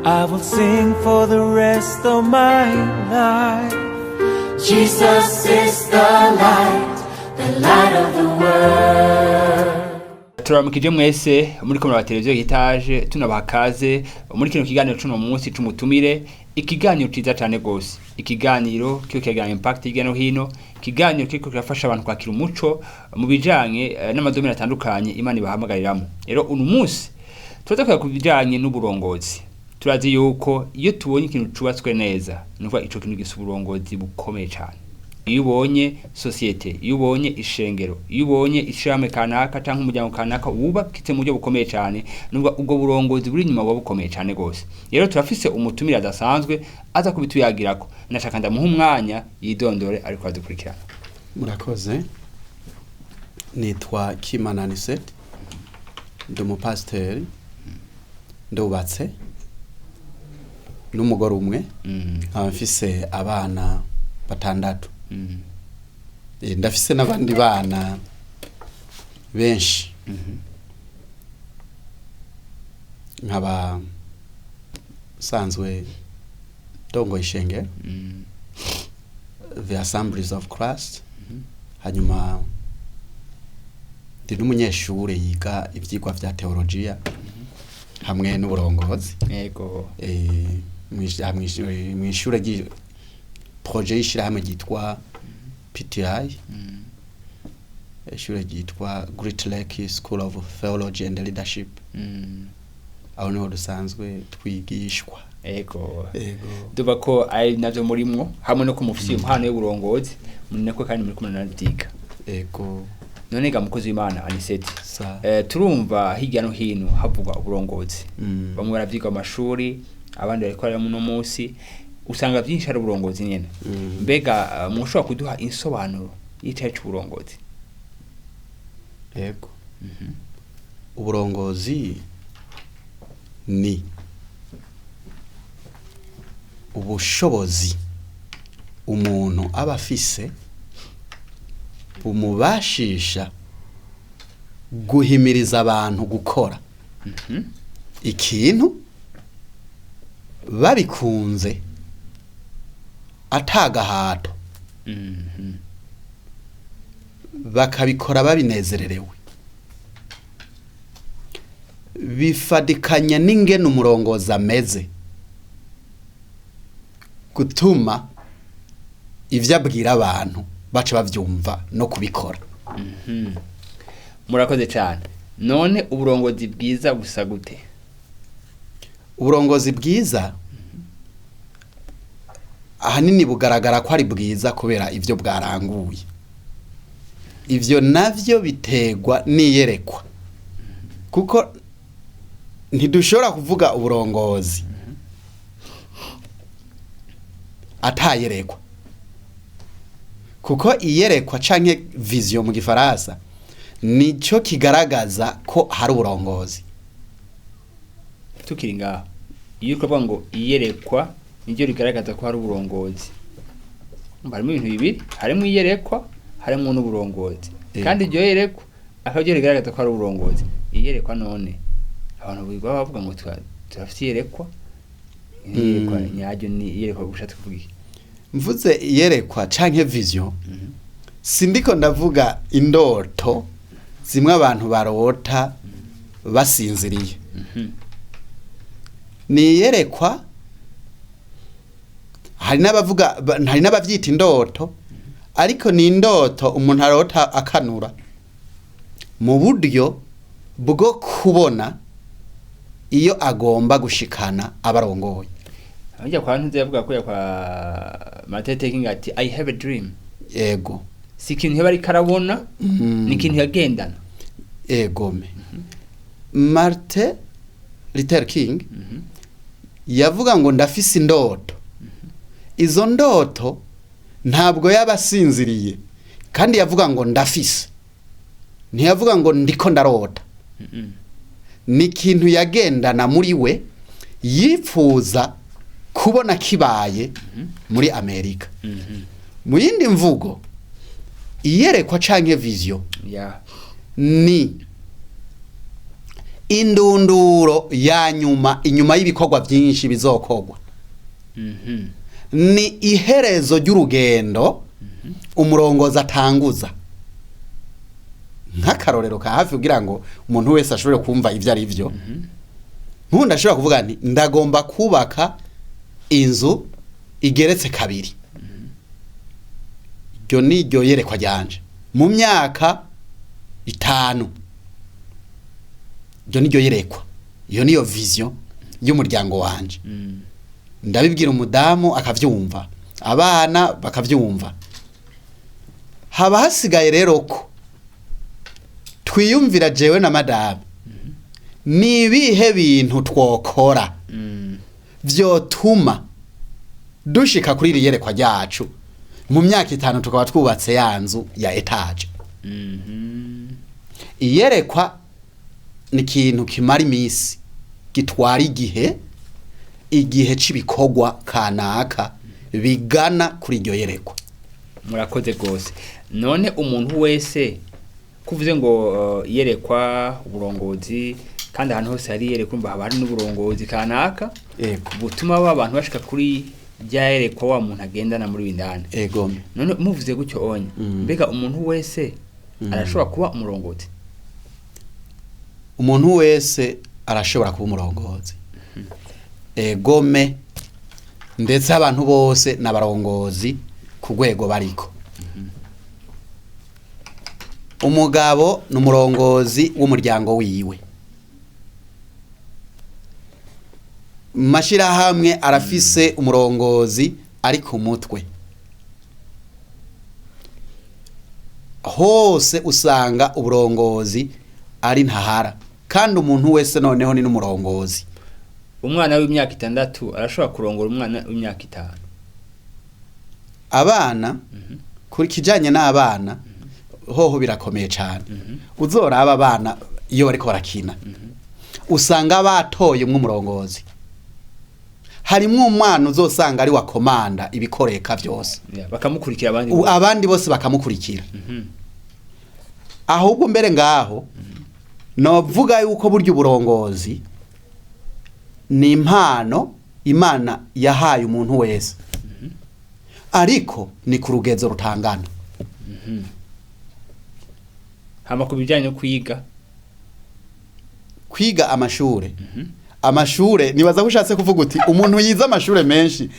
I will sing for the rest of my life. Jesus is the light, the light of the world. Turamukije mwese muri kumwe na televiziyo Hitaje, tunabaha kaze muri kino kiganiro cuno munsi c'umutumire, ikiganiro ciza cane gose, ikiganiro kiriko kiragira impact hirya no hino, ikiganiro kiriko kirafasha abantu kwakira umuco mu bijanye n'ama domaines atandukanye Imana ibahamagariramo. Rero uno munsi turaza kwiga ku bijanye n'uburongozi. Turazi yuko iyo tubonye ikintu cubatswe neza, nukuvuga ico kintu gifise uburongozi bukomeye cane. Iyo ubonye société, iyo ubonye ishengero, iyo ubonye ishirahamwe kanaka canke umuryango kanaka wubakitse mu buryo bukomeye cane, nubwo ubwo burongozi buri inyuma buba bukomeye cane gose. Rero turafise umutumire adasanzwe aza kubituyagirako. Nashaka ndamuha umwanya yidondore ariko adukurikirana. Murakoze. Nitwa Kimana Anisete, ndi umupasiteri, ndubatse n'umugore umwe, nkaba mfise abana batandatu. Ndafise n'abandi bana benshi. Nkaba nsanzwe ndongoye ishengero, The Assemblies of Christ. Hanyuma ndi n'umunyeshure yiga ivyigwa vya teologiya hamwe n'uburongozi. Mw'ishure projet y'ishirahamwe ryitwa PTI, ishure ryitwa Great Lake School of Theology and Leadership. Aho niho dusanzwe twigishwa. Ego. Duva ko ari navyo murimwo, hamwe no kumufisiye impano y'uburongozi, muri nako kandi muri kumwe nanavyiga. Ego. None ga mukozi w'Imana Anisete, Sa. Turumva hirya no hino havugwa uburongozi. Bamwe baravyiga mu mashuri, abandi bariko barimo uno munsi, usanga vyinshi ari uburongozi nyene. Mbega mushobora kuduha insobanuro y'icayi c'uburongozi? Ego, uburongozi ni ubushobozi umuntu aba afise bumubashisha guhimiriza abantu gukora ikintu babikunze atagahato, bakabikora babinezererewe. Bifadikanya n'ingene umurongozi ameze gutuma ivyo abwira abantu baca bavyumva no kubikora. Murakoze cyane. None uburongozi bwiza busa gute? Uburongozi bwiza ahanini bugaragara ko ari bwiza kubera ivyo bwaranguye. Ivyo navyo biterwa n'iyerekwa, kuko ntidushobora kuvuga uburongozi atayerekwa, kuko iyerekwa canke vision mu Gifaransa nico kigaragaza ko hari uburongozi. Tukiri ngaho, iyo uriko ngo iyerekwa niryo rigaragaza ko hari uburongozi, harimo ibintu bibiri: harimo iyerekwa, harimo n'uburongozi. Kandi iryo yerekwa akaba ryo rigaragaza ko hari uburongozi. Iyerekwa none abantu biga bavuga ngo turafite iyerekwa. Iyerekwa nyaryo ni iyerekwa ushatse kuvuga iki? Mvuze iyerekwa canke vision, sindiko ndavuga indoto zimwe abantu barota basinziriye. Ni iyerekwa, hari n'abavuga hari n'abavyita indoto, ariko ni indoto umuntu arota akanura mu buryo bwo kubona iyo agomba gushikana abarongoye. Ajya kwa ntuze yavuga ko ya kwa Martin Luther King ati "I have a dream." Si ikintu yaba ariko arabona, ni ikintu yagendana. Egome, Martin Luther King yavuga ngo ndafise indoto. Izo ndoto ntabwo yaba asinziriye, kandi yavuga ngo ndafise, ntiyavuga ngo ndiko ndarota. Ni ikintu yagendana muri we, yifuza kubona kibaye muri Amerika. Mu yindi mvugo, iyerekwa canke vision ni Indunduro ya nyuma inyuma y'ibikorwa byinshi bizokorwa ni iherezo ry'urugendo umurongozi atanguza. Nk'akarorero ka hafi kugira ngo umuntu wese ashobore kumva ibyo ari byo, nk'ubu ashobora kuvuga nti ndagomba kubaka inzu igeretse kabiri, iryo ni iryo yerekwa ryanje mu myaka 5, iryo ni ryo yerekwa, iyo niyo vision y'umuryango wanje. Ndabibwira umudamu akavyumva, abana bakavyumva. Haba hasigaye rero ko twiyumvira jewe na madamu ni ibihe bintu twokora vyotuma dushika kuri iri yerekwa ryacu mu myaka 5 tukaba twubatse ya nzu ya etaje. Iyerekwa ni ikintu kimara imisi, gitwara igihe, igihe c'ibikorwa kanaka bigana kuri iryo yerekwa. Murakoze gose. None umuntu wese kuvuze ngo yerekwa uburongozi, kandi ahantu hose hari yerekwa umva haba hari n'uburongozi kanaka butuma abantu bashika kuri rya yerekwa wa muntu agendana muri bindane. Ego. None muvuze gutyo onye, mbega umuntu wese arashobora kuba umurongozi? Umuntu wese arashobora kuba umurongozi. Egome, ndetse abantu bose n'abarongozi ku rwego bariko. Umugabo ni umurongozi w'umuryango wiwe. Mashirahamwe arafise umurongozi ari ku mutwe. Hose usanga uburongozi ari ntahara, kandi umuntu wese noneho ni n'umurongozi. Umwana w'imyaka 6 arashobora kurongora umwana w'imyaka 5. Abana kuri kijanye n'abana hoho birakomeye cyane. Uzoraba abana iyo bariko barakina usanga batoye umwe umurongozi. Harimwo umwana uzosanga ari wa komanda ibikoreka byose, bakamukurikira abandi, abandi bose bakamukurikira. Ahubwo mbere ngaho novuga yuko buryo uburongozi ni impano Imana yahaye umuntu wese, ariko ni ku rugezo rutangana. Hama ku bijyanye no kwiga, kwiga amashure, amashure nibaza ko ushatse kuvuga uti umuntu yize amashure menshi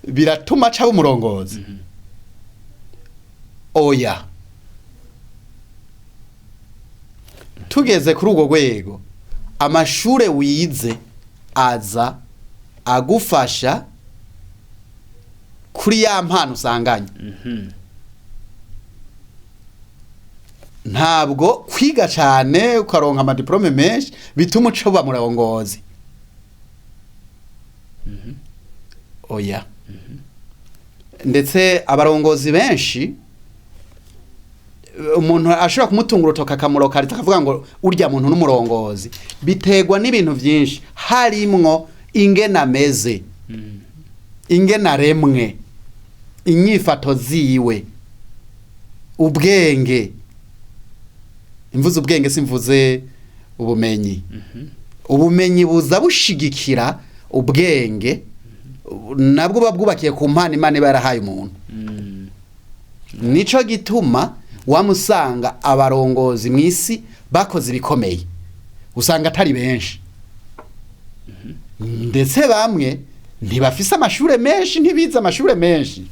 biratuma aca umurongozi. Oya, tugeze kuri urwo rwego amashure wize aza agufasha kuri ya mpano usanganye. Ntabwo kwiga cyane ukaronka amadiplome menshi bituma ucoba murongozi. Oya. Ndetse abarongozi benshi umuntu ashobora kumutunga urutoka akamurokarita akavuga ngo urya muntu n'umurongozi, bitegwa n'ibintu byinshi harimwo ingena meze, ingena remwe, inyifato ziwe, ubwenge. Imvuze ubwenge simvuze ubumenyi. Ubumenyi buza bushigikira ubwenge, nabwo babwubakiye ku mpano Imana iba yarahaye umuntu. Nico gituma wamusanga abarongozi mw'isi bakoze ibikomeye usanga atari benshi, ndetse bamwe ntibafise amashure menshi, ntibize amashure menshi.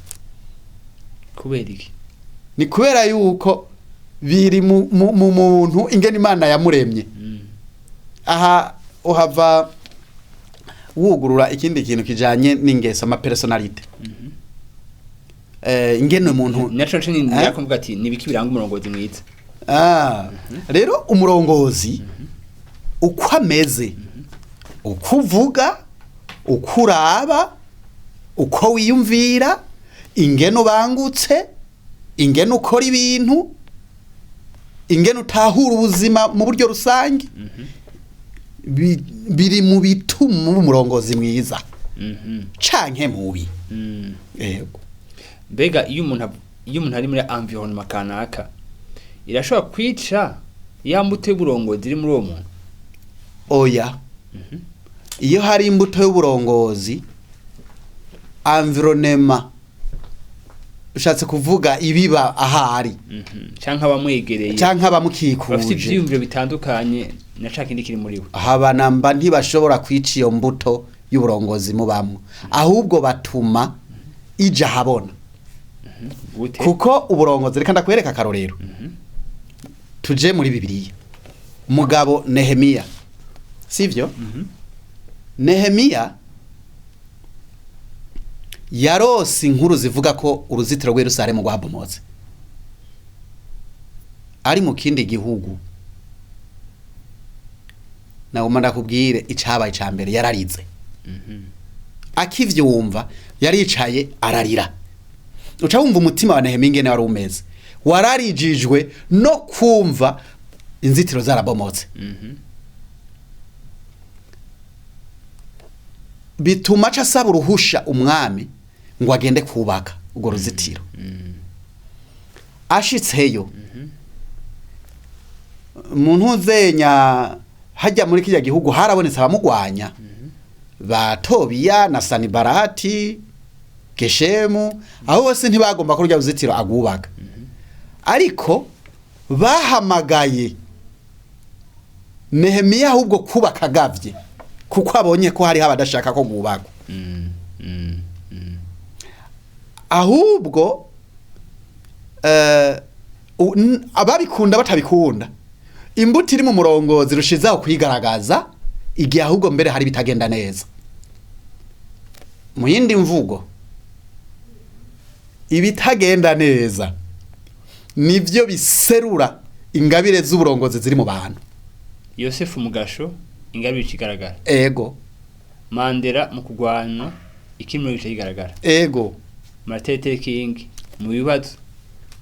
Kubera iki? Ni kubera yuko biri mu muntu ingene Imana yamuremye. Aha uhava wugurura ikindi kintu kijanye n'ingeso, ama personality. Ingene umuntu naco nce nirakumvuga ati nibiki biranga umurongozi mwiza. Rero umurongozi uko ameze, uko uvuga, uko uraba, uko wiyumvira, ingene ubangutse, ingene ukora ibintu, ingene utahura ubuzima mu buryo rusange, biri mu bituma umurongozi mwiza canke mubi. Yego. Mbega iyo umuntu ari muri environment kanaka irashobora kwica ya mbuto y'uburongozi iri muri uwo muntu? Oya, iyo hari imbuto y'uburongozi, environnement, ushatse kuvuga ibiba ahari, Canke abamwegereye, canke bafite abamukikuje, ivyiyumviro bitandukanye na ca kindi kiri muri we. Habanamba ntibashobora kwica iyo mbuto y'uburongozi mubamwo, ahubwo batuma ija habona. Gute? Kuko uburongozi, reka ndakwereka akarorero, tuje muri Bibiliya, mugabo Nehemiya, sivyo? Nehemiya yarose inkuru zivuga ko uruzitiro rw'i Yerusalemu rwabomotse ari mu kindi gihugu. Nagomba ndakubwire icabaye ca mbere: yararize. Akivyumva yaricaye ararira. Uca wumva umutima wa Nehemiya ingene wari umeze, wararijijwe no kumva inzitiro zarabomotse. Bituma aca asaba uruhusha umwami ngo agende kubaka urwo ruzitiro. Ashitseyo mu ntuzenya hajya muri kirya gihugu harabonetse abamugwanya, ba Tobiya na Sanibarati, Geshemu, aho bose ntibagomba ko rurya ruzitiro agwubaka, ariko bahamagaye Nehemiya ahubwo kubaka agavye, kuko abonye ko hariho abadashaka ko gwubakwa. Ahubwo ababikunda batabikunda, imbuto iri mu murongozi rushizaho kwigaragaza igihe ahubwo mbere hari bitagenda neza. Mu yindi mvugo, ibitagenda neza nivyo biserura ingabire z'uburongozi ziri mu bantu. Yosefu Mugasho, ingabire ikigaragara. Ego. Mandela mu kugwana, ikimuro gica kigaragara. Ego. Martin Luther King mu bibazo.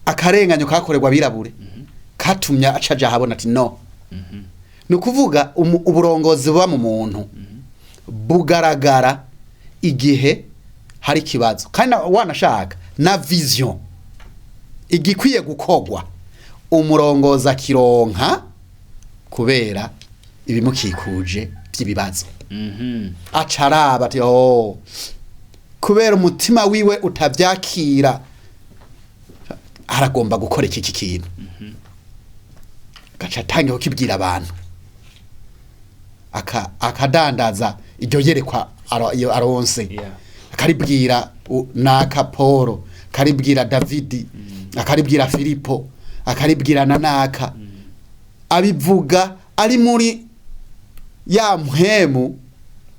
Akarenganyo kakorerwa abirabure katumye acaja ahabona ati no. Ni ukuvuga uburongozi buba mu muntu bugaragara igihe hari ikibazo, kandi wanashaka na vision igikwiye gukorwa, umurongozi akironka kubera ibimukikuje by'ibibazo. Aca araba ati oh, kubera umutima wiwe utavyakira, aragomba gukora iki kintu, gaca atangira kukibwira abantu, akadandaza iryo yerekwa iyo aronse. Akaribwira naka Paul, akaribwira Davidi, akaribwira Filipo, akaribwira na naka. Abivuga ari muri ya mpwemu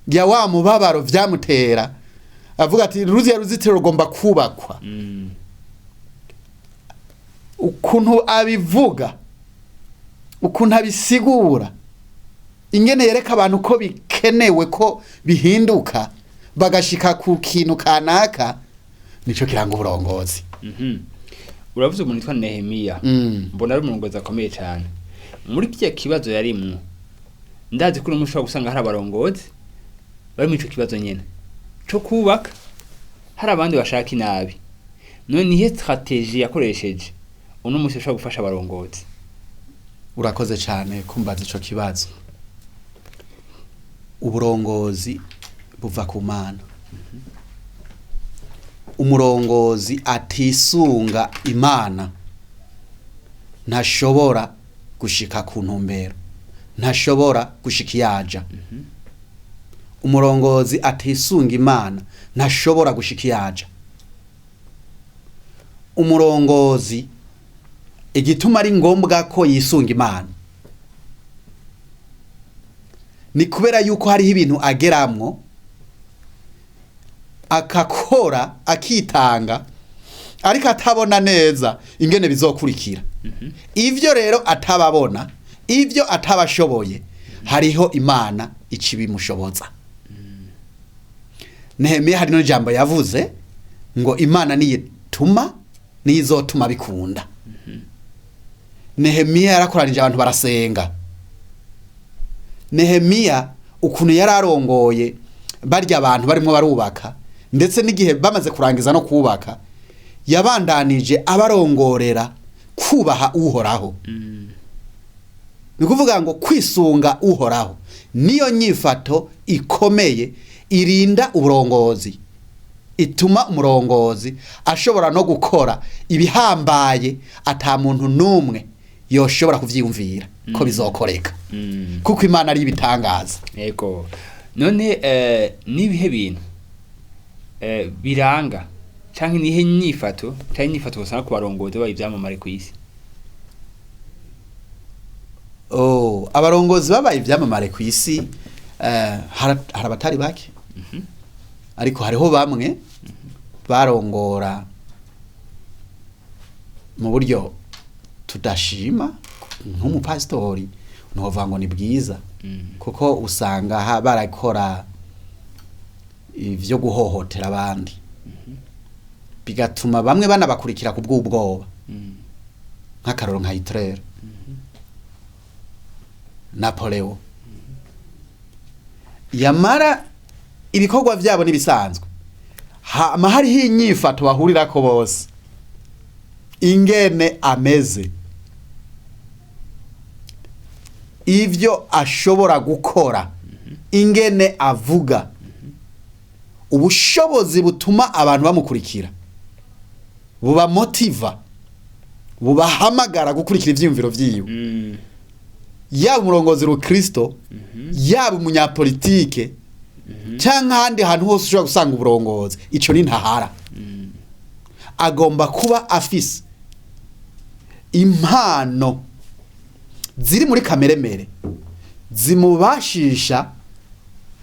ya wa mubabaro vyamutera, avuga ati ruziya ruzitiro rugomba kubakwa. Ukuntu abivuga, ukuntu abisigura, ingene yereka abantu ko bikenewe ko bihinduka bagashika ku kintu kanaka, nico kiranga uburongozi. Uravuze umuntu witwa Nehemiya. Mbona ari umurongozi akomeye cyane muri kiriya kibazo yarimwo. Ndazi ko uno ushobora gusanga hari abarongozi bari muri ico kibazo nyene co kubaka, hari abandi bashaka inabi. None nihe stratégie yakoresheje uno munsi ushobora gufasha abarongozi? Urakoze cyane kumbaza ico kibazo. Uburongozi buva ku Mana. Umurongozi atisunga Imana ntashobora gushika ku ntumbero, ntashobora gushika iyaja. Umurongozi atisunga Imana ntashobora gushika iyaja. Umurongozi, igituma ari ngombwa ko yisunga Imana ni kubera yuko hariho ibintu ageramwo akakora, akitanga, ariko atabona neza ingene bizokurikira. Ivyo rero atababona, ivyo atabashoboye, hariho Imana icibimushoboza. Nehemiya hari n'ijambo yavuze ngo Imana niyituma, niyizotuma bikunda. Nehemiya yarakoranije abantu barasenga. Nehemiya ukuntu yararongoye barya abantu barimo barubaka, ndetse n'igihe bamaze kurangiza no kubaka, yabandanije abarongorera kubaha Uhoraho. Ni ukuvuga ngo kwisunga Uhoraho niyo nyifato ikomeye irinda uburongozi, ituma umurongozi ashobora no gukora ibihambaye ata muntu n'umwe yoshobora kuvyiyumvira ko bizokoreka, kuko Imana ari ibitangaza. Yego. None nibihe bintu biranga canke nihe nyifato canke inyifato usanga ku barongozi babaye ivyamamare kw'isi? Oh, abarongozi babaye ivyamamare ku isi, hari abatari bake, ariko hariho bamwe barongora mu buryo tudashima, nk'umupasitori ntuvuga ngo ni bwiza, kuko usanga barakora ivyo guhohotera abandi, bigatuma bamwe banabakurikira ku bw'ubwoba, nk'akaroro nka Hitler, Napoleon. Yamara ibikorwa vyabo nibisanzwe, hama hariho inyifato bahurirako bose, ingene ameze, ivyo ashobora gukora, ingene avuga, ubushobozi butuma abantu bamukurikira, bubamotiva, bubahamagara gukurikira ivyiyumviro vyiwe. Yaba umurongozi rukristo, yaba umunyapolitike, canke ahandi hantu hose ushobora gusanga uburongozi, ico ni ntahara. Agomba kuba afise impano ziri muri kameremere zimubashisha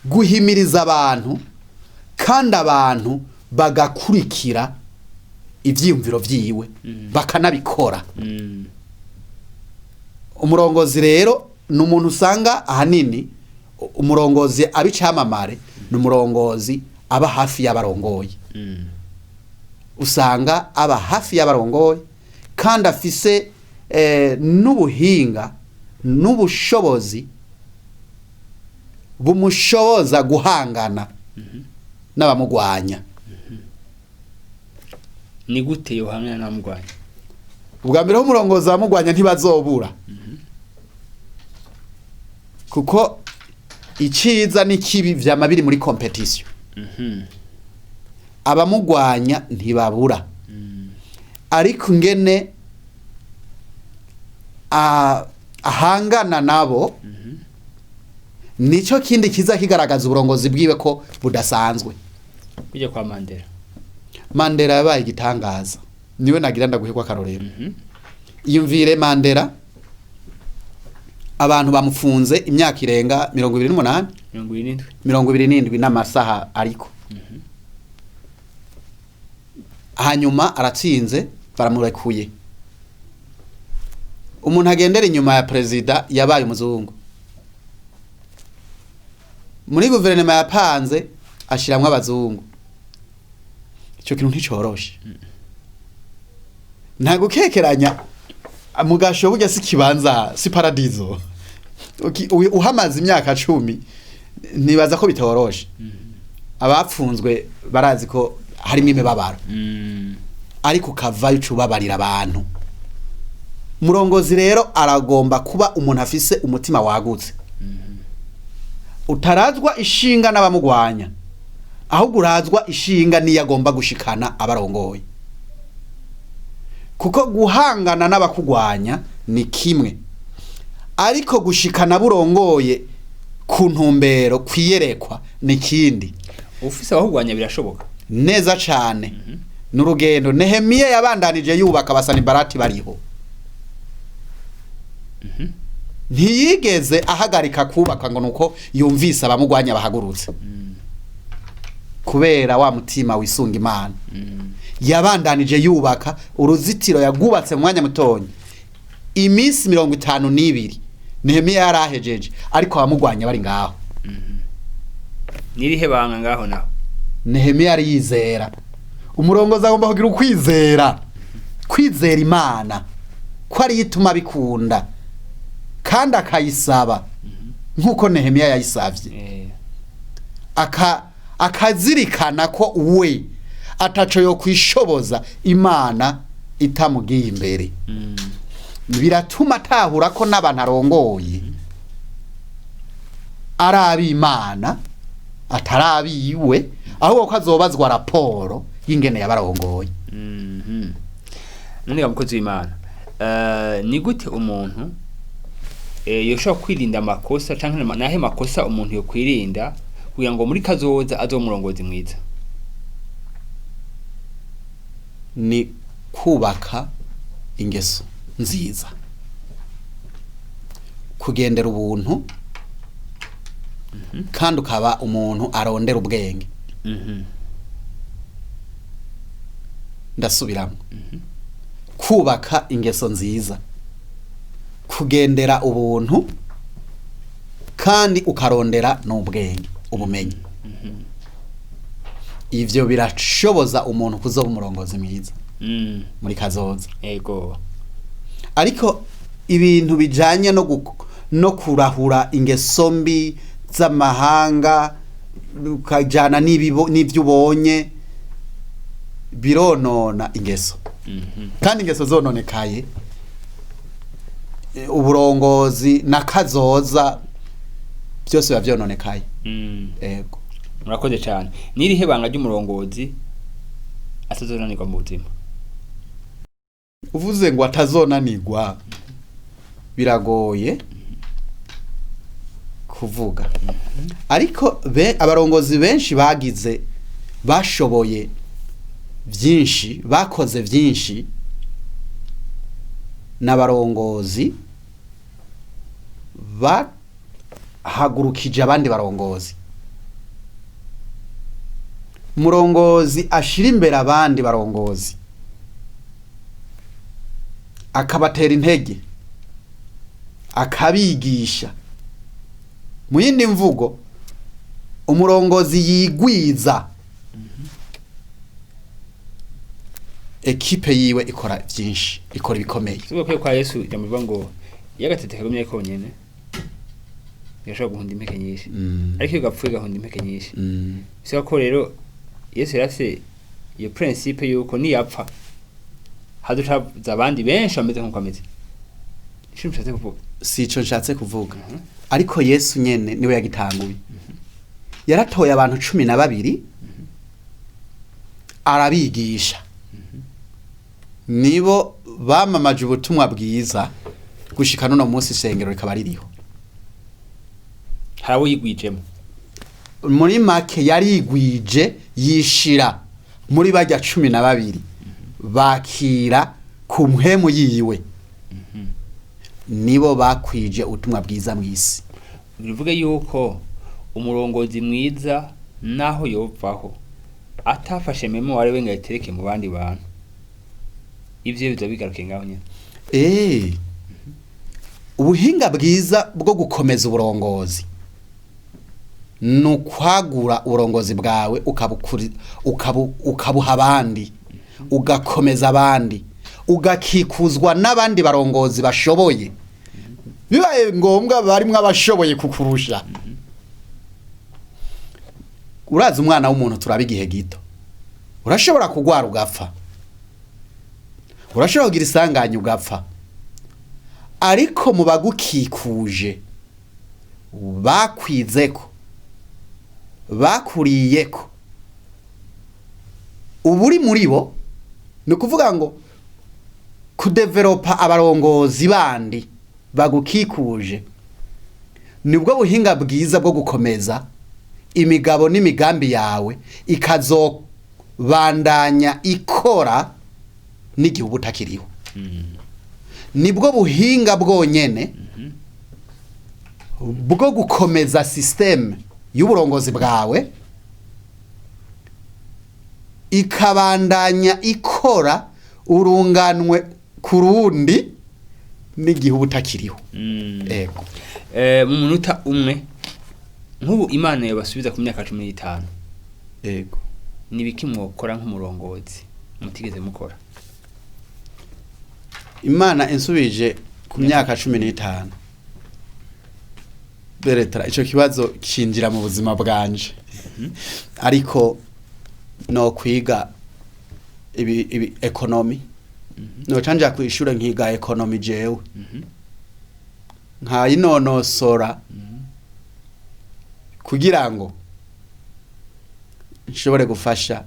guhimiriza abantu, kandi abantu bagakurikira ivyiyumviro vyiwe, bakanabikora. Umurongozi rero ni umuntu usanga ahanini umurongozi aba icamamare, ni umurongozi aba hafi y'abarongoye. Usanga aba hafi y'abarongoye kandi afise n'ubuhinga n'ubushobozi bumushoboza guhangana n'abamugwanya. Ni gute yohangana n'abamugwanya? Ubwa mbere ho umurongozi abamugwanya ntibazobura, kuko iciza n'ikibi vyama biri muri competition. Abamugwanya ntibabura, ariko ingene ahangana nabo nico kindi kiza kigaragaza uburongozi bwiwe ko budasanzwe. Kujya kwa Mandela. Mandela yabaye igitangaza, niwe nagira ndaguhekwa akarorero. Iyumvire Mandela, abantu bamufunze imyaka irenga 28, 27, 27 n'amasaha, ariko hanyuma aratsinze, baramurekuye. Umuntu agendera inyuma ya perezida yabaye umuzungu, muri guverinoma yapanze ashiramwo abazungu. Ico kintu nticoroshe, nta gukekeranya mugasho, burya si kibanza, si paradizo. Uhamaze imyaka 10, nibaza ko bitoroshe. Abapfunzwe barazi ko harimo imibabaro, ariko ukavayo uca ubabarira abantu. Murongozi rero aragomba kuba umuntu afise umutima wagutse, utarazwa ishinga n'abamugwanya, ahubwo urazwa ishinga niyo agomba gushikana abarongoye, kuko guhangana n'abakugwanya ni kimwe, ariko gushikana burongoye ku ntumbero kwiyerekwa ni kindi. Ufise abahugwanya birashoboka? Neza cane. N'urugendo Nehemiya yabandanije yubaka abasanibarati bariho, ntiyigeze ahagarika kubaka ngo nuko yumvise abamugwanya bahagurutse, kubera wa mutima wisunga Imana. Yabandanije yubaka uruzitiro, yagwubatse mu mwanya mutonyi, iminsi 52 Nehemiya yarahejeje, ariko abamugwanya bari ngaho. Nirihe banga ngaho naho? Nehemiya yari yizera. Umurongozi agomba kugira ukwizera, kwizera Imana ko ariyo ituma bikunda, kandi akayisaba nk'uko Nehemiya yayisavye, akazirikana ko we ataco yo kwishoboza Imana itamugiye imbere. Biratuma atahura ko n'abantu arongoye ari ab'Imana, atari abiwe, ahubwo ko azobazwa raporo y'ingene yabarongoye. None ga mukozi w'Imana, ni gute umuntu yoshobora kwirinda amakosa, canke nahe makosa umuntu yokwirinda kugira ngo muri kazoza azobe umurongozi mwiza? Ni kubaka ingeso nziza, kugendera ubuntu, kandi ukaba umuntu arondera ubwenge. Ndasubiramo: kubaka ingeso nziza, kugendera ubuntu, kandi ukarondera n'ubwenge, ubumenyi. Ivyo birashoboza umuntu kuzoba umurongozi mwiza muri kazoza. Ariko ibintu bijanye no kurahura ingeso mbi z'amahanga, ukajana n'ivyo ubonye, bironona ingeso. Kandi ingeso zononekaye, uburongozi na kazoza byose biba vyononekaye. Ego. Murakoze cyane. Nirihe banga ry'umurongozi atazonanirwa mu buzima? Uvuze ngo atazonanirwa, biragoye kuvuga, ariko abarongozi benshi bagize, bashoboye byinshi, bakoze byinshi, n'abarongozi bahagurukije abandi barongozi. Umurongozi ashira imbere abandi barongozi, akabatera intege, akabigisha. Mu yindi mvugo, umurongozi yigwiza, ekipe yiwe ikora byinshi, ikora ibikomeye. Sibwo ko kwa Yesu ijambo rivuga ngo iyo agatete kagumye konyene gashobora guhunda impeke nyinshi, ariko iyo gapfuye gahunda impeke nyinshi. Bisaba ko rero Yesu yarafise iyo principe yuko niyapfa haduca abandi benshi bameze nk'uko ameze. Ico mushatse kuvuga? Si ico nshatse kuvuga, ariko Yesu nyene niwe yagitanguye. Yaratoye abantu 12, arabigisha, nibo bamamaje ubutumwa bwiza gushika n'uno munsi isengero rikaba ririho. Hari abo yigwijemo. Muri make, yarigwije, yishira muri barya 12, bakira ku mpwemu yiwe, nibo bakwije ubutumwa bwiza mw'isi. Bivuge yuko umurongozi mwiza, naho yovaho atafashe mémoire we ngo ayitereke mu bandi bantu, ivyo biza bigaruke ngaho nyene. Ubuhinga bwiza bwo gukomeza uburongozi ni ukwagura uburongozi bwawe, ukabuha abandi, ugakomeza abandi, ugakikuzwa n'abandi barongozi bashoboye, bibaye ngombwa barimwo abashoboye kukurusha. Urazi, umwana w'umuntu turaba igihe gito. Urashobora kugwara ugapfa, urashobora kugira isanganya ugapfa, ariko mu bagukikuje, bakwizeko, bakuriyeko, uba uri muri bo. Ni ukuvuga ngo kudevelopa abarongozi bandi bagukikuje nibwo buhinga bwiza bwo gukomeza imigabo n'imigambi yawe, ikazobandanya ikora n'igihe uba utakiriho. Nibwo buhinga bwonyene bwo gukomeza système y'uburongozi bwawe, ikabandanya ikora urunganwe ku rundi n'igihe uba utakiriho. Ego. Mu munota umwe, nk'ubu Imana yabasubiza ku myaka 15, ni ibiki mwokora nk'umurongozi mutigeze mukora? Imana insubije ku myaka 15, beretara ico kibazo kinjira mu buzima bwanje, ariko no kwiga ibi économie. Noca nja kw'ishure nkiga économie jewe, nkayinonosora kugira ngo nshobore gufasha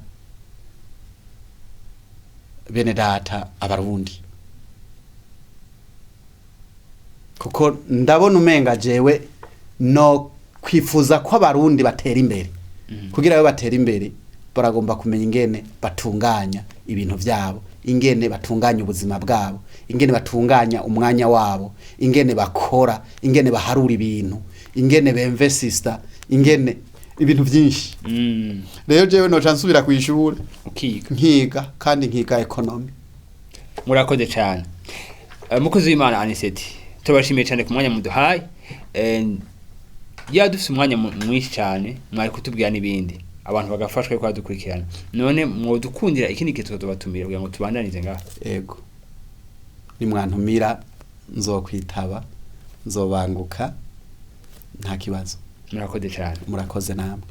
bene data Abarundi, kuko ndabona umenga jewe no kwifuza ko Abarundi batera imbere. Kugira ngo batera imbere, baragomba kumenya ingene batunganya ibintu vyabo, ingene batunganya ubuzima bwabo, ingene batunganya umwanya wabo, ingene bakora, ingene baharura ibintu, ingene bemvesista, ingene ibintu vyinshi. Rero jewe noca nsubira kw'ishure ukiga, nkiga, kandi nkiga économie. Murakoze cyane. Mukozi w'Imana Aniseti, turabashimiye cyane ku mwanya muduhaye. Ya dufise umwanya mwinshi cyane, mwari kutubwira n'ibindi, abantu bagafashwa ariko badukurikirana. None mwodukundira ikindi gihe tukazobatumira kugira ngo tubandanize ngaha? Ego, nimwantumira nzokwitaba, nzobanguka, nta kibazo. Murakoze cyane. Murakoze namwe.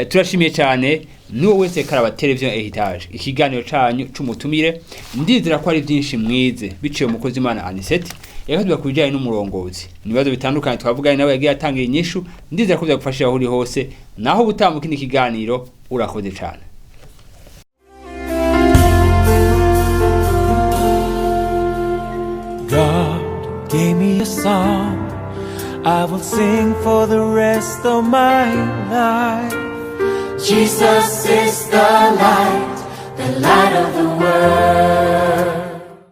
Turashimiye cyane n'uwo wese karaba televiziyo Heritage, ikiganiro canyu c'umutumire. Ndizera ko ari byinshi mwize biciye umukozi Imana Aniseti yakatubwira ku bijyanye n'umurongozi, ibibazo bitandukanye twavuganye nawe yagiye atanga inyishu. Ndizera ko byagufashije aho uri hose. Naho ubutaha mu kindi kiganiro, urakoze cyane. God gave me a song I will sing for the rest of my life. Jesus is the light, the light of the world.